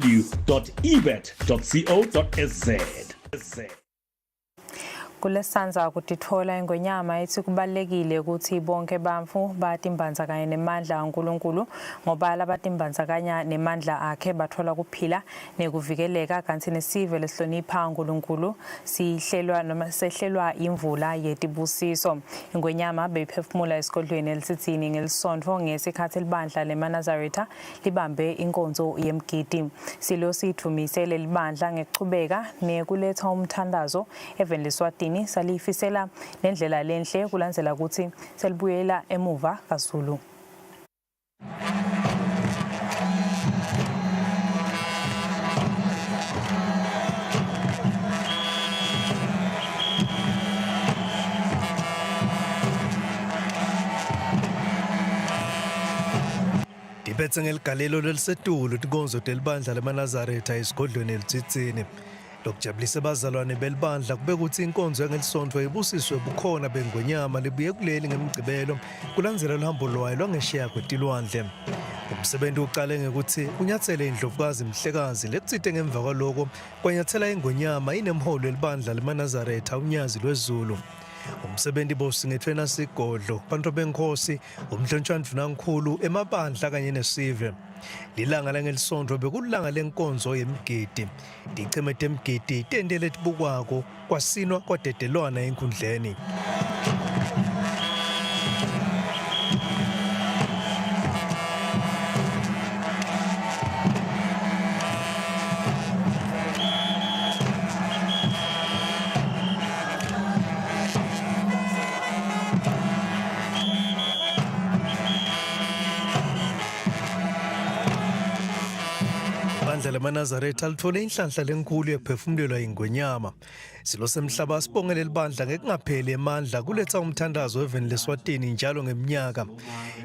www.ebet.co.za. Kulesandza kutitfola ingwenyama itsi kubalulekile kutsi bonkhe bantfu batimbandzakanye nemandla aNkulunkulu ngoba labatimbandzakanya nemandla akhe batfola kuphila nekuvikeleka kantsi nesive lesihlonipha Nkulunkulu sihlelwa noma sehlelwa imvula yetibusiso. Ingwenyama beyiphefumula esigodlweni elisitsini ngelisontfo ngesikhatsi libandla lemaNazaretha libambe inkonzo yemgidi. Silo sidvumise lelibandla ngekuchubeka nekuletsa umthandazo eveni leSwatini salifisela nendlela lenhle kulandzela kutsi selibuyela emuva kaZulu. Tiphetse ngeligalelo lelisetulu tinkonzo telibandla lemaNazaretha esigodlweni eLutsitsini. Lokujabulise bazalwane belibandla kube kutsi inkonzo yangelisonto ibusiswe bukhona bengwenyama lebuye kuleli ngemgcibelo kulandzela luhambo lwayo lwangesheya kwetilwandle. Umsebenzi uqale ngekutsi kunyatsele indlovukazi Mhlekazi lekutsite ngemva kwaloko kwanyatsela ingwenyama inemholi welibandla lemaNazaretha uNyazi lwezulu. Umsebenzi bowusingetfwe nasigodlo bantfu benkhosi umhlonishwa ndvunankhulu emabandla kanye nesive. Lilanga langelisonto bekulilanga lenkonzo yemgidi. Ticheme temgidi tente letibukwako kwasinwa kwadedelwana enkhundleni. Ibandla lamaNazaretha lithole inhlanhla lenkhulu yekuphefumulelwa yingwenyama. Silo semhlaba sibonge leli bandla ngekungapheli emandla kuletsa umthandazo eveni leSwatini njalo ngeminyaka.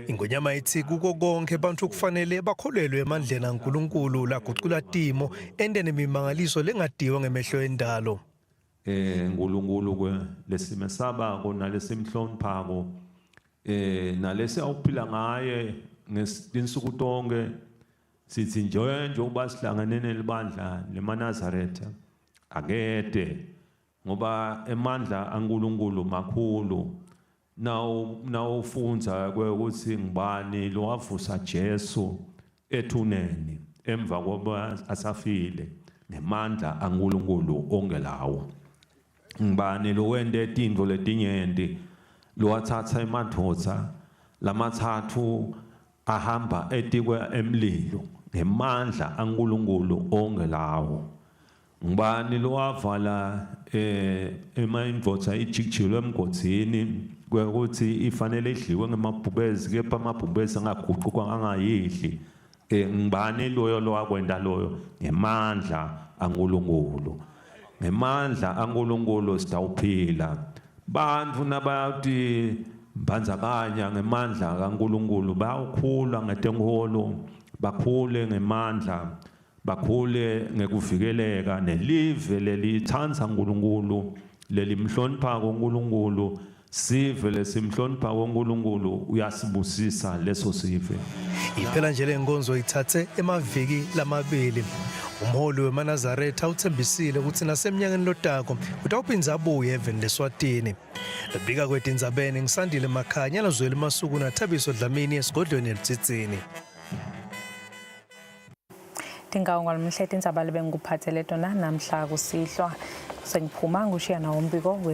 Ingwenyama ithi kuko konke abantu kufanele bakholelwe emandleni aNkulunkulu lagucula timo ente nemimangaliso lengadiwa ngemehlo endalo. Eh uNkulunkulu ke lesimesabako nalesimhloniphako eh nalesi awuphila ngaye ngesinsuku tonke sithi nje njengoba sihlangene nelibandla lemaNazaretha akede ngoba emandla aNkulunkulu makhulu nawu nawufundza ukuthi ngibani lowavusa Jesu ethuneni emva kokuba asafile ngemandla aNkulunkulu onke lawo ngibani lowente tintfo letinyenti lowathatha emadvodza lamathathu ahamba etikwe emlilo ngemandla aNkulunkulu onke lawo Ngubani lowavala eh ema indvodza ijikijilwe emgodzini kwekuthi ifanele idliwe ngemabhubezi kepha amabhubezi angaguquka angayidli eh ngibani loyo lowakwenta loyo ngemandla aNkulunkulu ngemandla aNkulunkulu sitawuphila bantfu nabayawuti mbandzakanya ngemandla kaNkulunkulu bayawukhula ngetenkholo bakhule ngemandla bakhule ngekuvikeleka nelive lelitsandza uNkulunkulu lelimhloniphako uNkulunkulu sive lesimhloniphako uNkulunkulu uyasibusisa leso sive Iphela nje le nkonzo ithathe emaviki lamabili. Umholi wemaNazaretha uthembisile ukuthi naseminyakeni lotako utawuphinda abuye eveni leSwatini. Lebika kwetindzabeni ngisandile Makhanya lazweli Masuku naThabiso Dlamini esigodlweni eLutsitsini. Tinkawu ngolumhle tindzaba lebengikuphathele tona namhla kusihlwa. Sengiphuma ngishiya nawo umbiko.